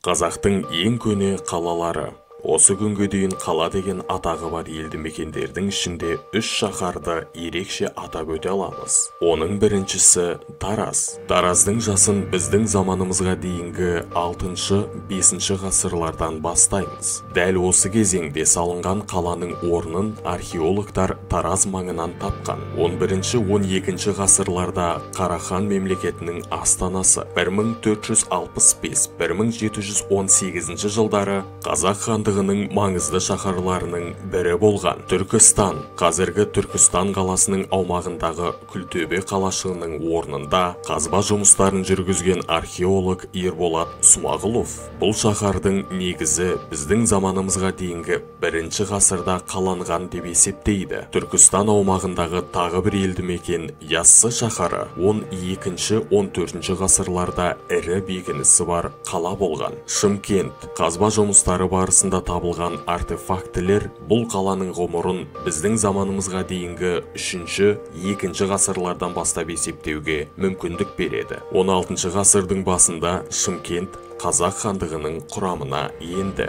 Қазақтың ең көне қалалары. Осы күнге дейін қала деген атағы бар елді мекендердің ішінде үш шаһарды ерекше атап өте аламыз. Оның біріншісі Тараз. Тараздың жасын біздің заманымызға дейінгі 6-5 ғасырлардан бастаймыз. Дәл осы кезеңде салынған қаланың орнын археологтар Тараз маңынан тапқан. 11-12 ғасырларда Қарахан мемлекетінің астанасы 1465-1718 жылдары Қазақ хандығының маңызды шаһарларының бірі болған. Түркістан, қазіргі Түркістан қаласының аумағындағы Күлтөбе қалашығының орнында қазба жұмыстарын жүргізген археолог Ерболат Смағұлов бұл шаһардың негізі біздің заманымызға дейінгі 1 ғасырда қаланған деп есептейді. Түркістан аумағындағы тағы бір елді мекен Яссы шаһары 12-14 ғасырларда ірі бекінісі бар қала болған. Шымкент, қазба жұмыстары барысында табылған артефактілер бұл қаланың ғұмырын біздің заманымызға дейінгі 3-2 ғасырлардан бастап есептеуге мүмкіндік береді. 16 ғасырдың басында Шымкент Қазақ хандығының құрамына енді.